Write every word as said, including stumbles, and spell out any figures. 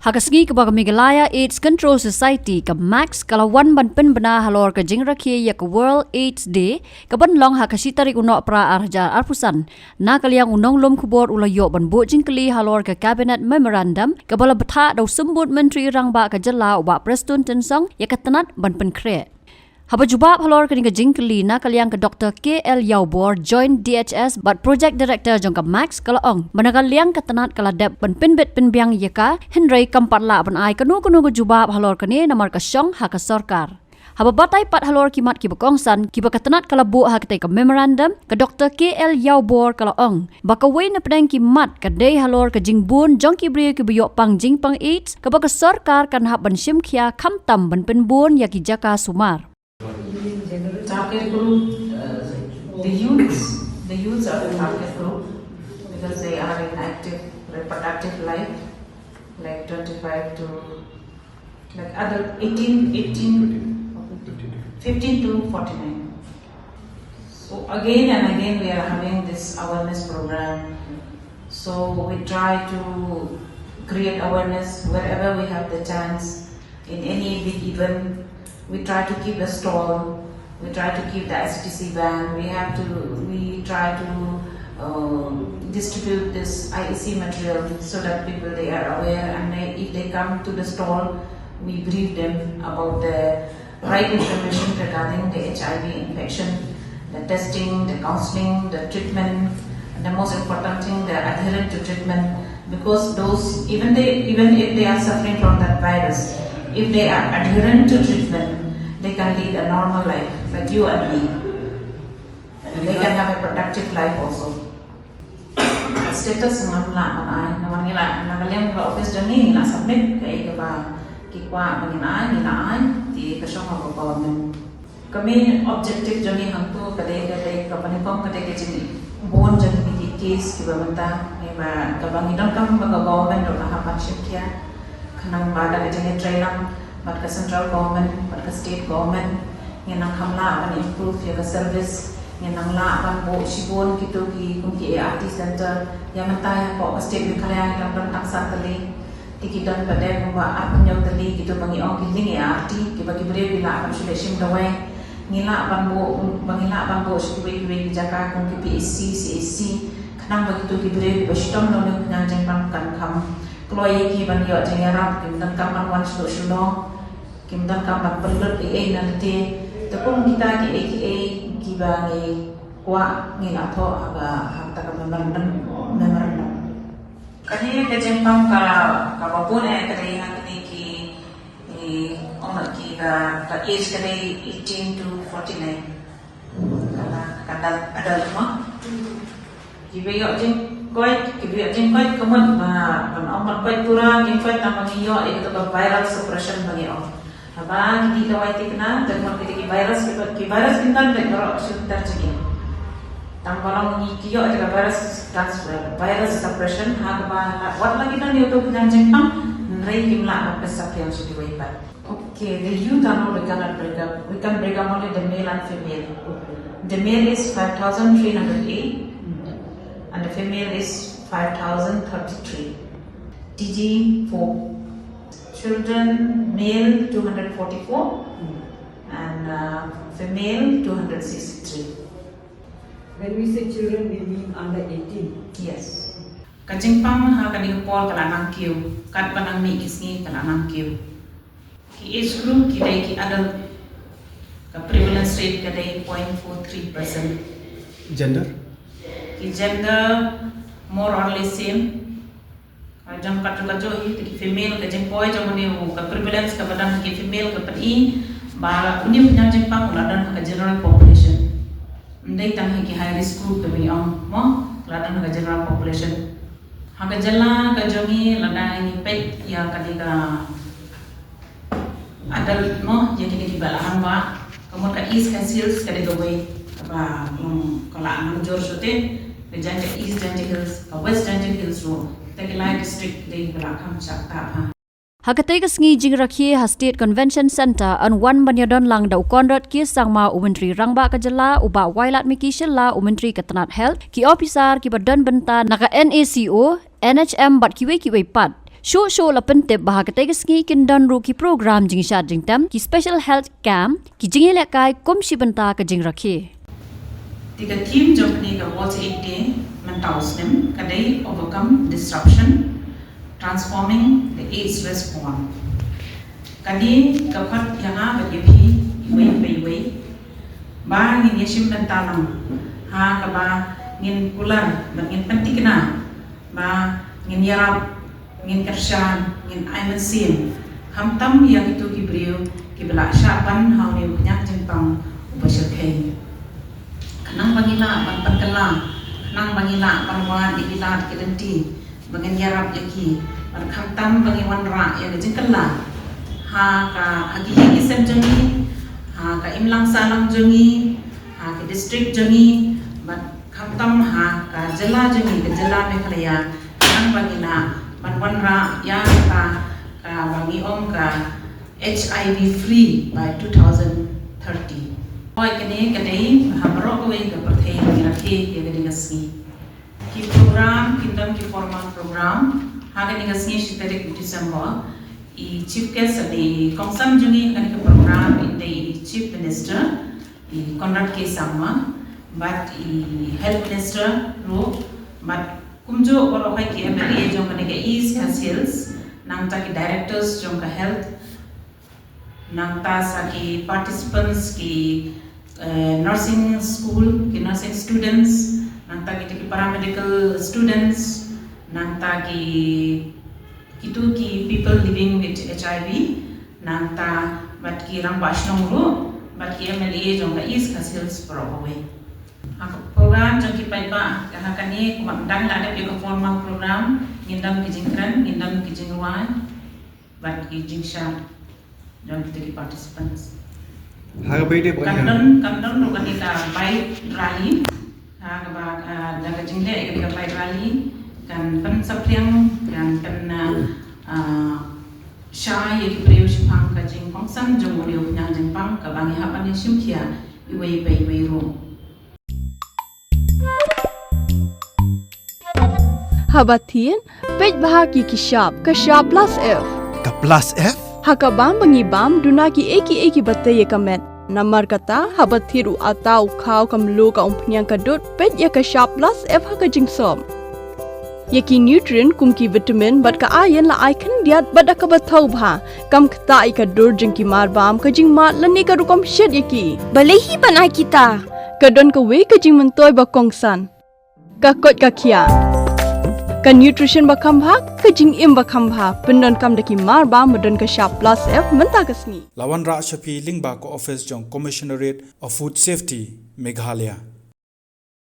Ha ka sngi kaba ka Meghalaya AIDS Control Society, ka max, ka la wan ban pynbna halor ka jingrakhe ïa ka World AIDS Day, kaban long ha ka shi tarik u Nohprah ar hajar arphew san. Na ka liang u nonglum khubor u la ïoh ban buh jingkylli halor ka Cabinet Memorandum, kaba la bthah da u Symbud Myntri Rangbah ka jylla u Bah Prestone Tynsong, ïa ka tnat ban pynkhreh. Haba jubab halor kane ka jingkylli na ka liang ka Doktor K L Ïawbor, Joint D H S bad Project Director jong ka max, ka la ong ba na ka liang ka tnat ka la dep ban pynbit pynbiang ïa ka, hynrei kam pat lah ban ai kano kano ka jubab halor kane namar ka shong ha ka sorkar. Haba batai pat halor ki mat kiba kongsan kiba ka tnat ka la buh ha katei ka memorandum, ka Doktor K L Ïawbor ka la ong ba kawei na pdeng ki mat ka dei halor ka jingbun jong ki briew kiba ïoh pang jingpang AIDS, kaba ka sorkar kan hap ban shim khia khamtam ban pynbun ïa ki jaka sumar. Target group, uh, the youths, the youths are the target group because they are in active reproductive life, like twenty-five to, like, adult, eighteen, eighteen, fifteen to forty-nine. So again and again we are having this awareness program. So we try to create awareness wherever we have the chance. In any big event, we try to keep a stall. We try to keep the I C T C van. We have to, we try to, um, distribute this I E C material so that people, they are aware, and they, if they come to the stall, we brief them about the right information regarding the H I V infection, the testing, the counseling, the treatment. The most important thing, the adherent to treatment, because those, even they, even if they are suffering from that virus, if they are adherent to treatment, they can lead a normal life like you and me. And they can have a productive life also. Status ngam lah ban ai, namar ngi la, na ka liang ka office jong ngi ngi la submit kaei kaba ki kwah ba ngin ai, ngi la ai, te ka shong ha ka government. Ka main objective jong ngi hangto ka dei, ka dei kaba nyngkong ka dei ka jingbun jong ngi ki case kiba mynta, ngi ba, kaba ngi donkam ba ka government ruh ka hap ban shim khia. Khnang ba da ka jingïatreilang bad ka central government bad ka state government, ngin nang kham lah ban improve ïa ka service, ngin nang lah ban buh shibun kito ki kum ki A R T center. Ïa mynta hapoh ka state Meghalaya ngi dang don tang san tylli. Te ki don pat de kumba arphew hynñiew tylli kito ba ngi ong ki lieng A R T, kiba ki briew ki lah ban shu leit shim dawai. Ngi lah ban buh, ba ngi lah ban buh sha kiwei kiwei ki jaka kum ki P H C, C H C, khnang ba kito ki briew kiba shitom na une u khñiang jingpang kan kham kloi ïa ki ban ïoh jingïarap, kim donkam ban wan sha Shillong, kim donkam ban pynlut ei ei na lade. Te kum kita kiei kiei kiba ngi kwah ngi la thoh ha ka, ha kata ka memorandum, memorandum. Kane ka jingpang ka, kaba bun eh ka dei ha kine ki, ki, ong ki ka, ka age ka dei eighteen to forty-nine. Ka, ka adult, adult mo. Kiba ïoh jingkoit, kiba ïoh jingkoit ka mut ba, ban ong ban koit pura jingkoit tang ba ngi ïoh ïa kata ka viral suppression ba ngi ong. Haba ki dih dawai thikna, te ka mut kita ki virus, ki, ki virus ki don beit baroh shi lynter jong ngi. Tang ba long ngi ki ïoh ïa ka virus transfer, virus suppression, ha kaba la, wat la ki don ïa uto u khñiang jingpang, hynrei kim lah ban pynsaphriang sha kiwei pat. Okay, the youth are not, we cannot break up. We can break up only the male and female. The male is five thousand three hundred eight, and the female is five thousand thirty-three. T G four. Children, male two hundred forty-four, and, uh, female two hundred sixty-three. When we say children, we mean under eighteen. Yes. Ka jingpang ha kane ka por ka la nang kiew, katba nang mih ki sngi ka la nang kiew. Ki age group ki dei ki adult, ka prevalence rate ka dei point four three percent. Gender? Ki gender more or less same. Ka jong ka jong ka jong hi, te ki female, ka jingpoi jong une u, ka prevalence kaba dang ki female ka pyni ba une u khñiang jingpang u la don ha ka general population. Ym dei tang ha ki high risk group kaba ngi ong mo, u la don ha ka general population. Ha ka jylla ka jong ngi lada ngi peit ïa kane ka adult mo, ïa kine kiba la hangba, ka mut ka East Khasi Hills ka dei kawei kaba, mm, ka la nang jur shuh te, ka Jaintia East Jaintia Hills, ka West Jaintia Hills ruh, te ki lai district dei kiba la kham shah ktah ha. Ha katei ka sngi jingrakhe ha State Convention Centre yn wan ban ïadon lang da u Conrad K Sangma u Myntri Rangbah ka jylla, u Bah Wailadmiki Shylla u Myntri ka tnat Health, ki ophisar kiba don bynta na ka N A C O, N H M bad kiwei kiwei pat. Shuh shuh la pyntip ba ha katei ka sngi kin don ruh ki program jingshad jingtem, ki special health camp, ki jingïalehkai kum shi bynta ka jingrakhe. Te ka theme jong kane ka World AIDS Day mynta u snem ka dei Overcome Disruption, Transforming the AIDS Response. Kane ka khot ïa nga bad ïa phi iwei pa iwei ba ngin ïashim bynta lang ha kaba ngin kular bad ngin pynthikna ba ngin ïarap, ngin kyrshan, ngin ai mynsiem, khamtam ïa kito ki briew kiba la shah ban ha une u khñiang jingpang uba shyrkhei. Khnang ba ngin lah ban pynkylla, khnang ba ngin lah ban wad ïa ki lad ki lynti ba ngin ïarap ïa ki, bad khamtam ba ngin wanrah ïa ka jingkylla ha ka, ha ki ïing ki sem jong ngi, ha ka imlang sahlang jong ngi, ha ka district jong ngi, bad khamtam ha ka jylla jong ngi, ka jylla Meghalaya, khnang ba ngin lah ban wanrah ïa ka, kaba ngi ong ka HIV free by two thousand thirty. Hooid, kane ka dei ha baroh kawei ka pyrthei ngi rakhe ïa kane ka sngi. Ki program, kin don ki formal program ha kane ka sngi shi tarik December. I chief guest, i kongsan jong ngi ha kane ka program i dei i Chief Minister, i Conrad K Sangma, bad i Health Minister ruh, bad kumjuh baroh ki MLA jong kane ka East Khasi Hills, nangta ki directors jong ka health, nangta sa ki participants ki, eh, nursing school, ki nursing students, nangta ki, ki paramedical students, nangta ki, kito ki people living with HIV, nangta bad ki rangbah shnong ruh, bad ki MLA jong ka East Khasi Hills baroh kawei. Ha ka program jong ki paidbah ha kane, kumba dang la dep ïa ka formal program, ngin don ki jingkren, ngin don ki jingrwai bad ki jingshad jong kita ki participants. Ha kaba ïadei bad kan don, kan don ruh kane ka bike rally. Ha kaba, ah, da ka jingleh ïa kane ka bike rally kan pynsaphriang, kan pyn, ah, ah, shai ïa ki briew shaphang ka jingkongsan jong une u khñiang jingpang kaba ngi hap ban ïashim khia iwei pa iwei ruh. Haba thied, peit bha ki ki shap, ka shap plus F. Ka plus F? Ha ka bam ba ngi bam, duna ki ei ki ei kiba tei ïa ka met. Namar kata, haba thied u atta u khaw ka mluh ka umphniang ka dud, peit ïa ka shap plus F ha ka jingsop. Ïa ki nutrient kum ki vitamin bad ka iron la ai khyndiat bad da kaba thaw bha. Kam ktah ïa ka dur jong ki mar bam, ka jingmad lane ka rukom shet ïa ki. Balei hi ban ai kita? Ka don kawei ka jingmyntoi ba kongsan. Ka koit ka khiah. Ka nutrition ba kham bha, ka jingim ba kham bha. Pyndonkam da ki mar bam ba don ka shap plus F mynta ka sngi. La wanrah sha phi lyngba ka office jong Commissionerate of Food Safety, Meghalaya.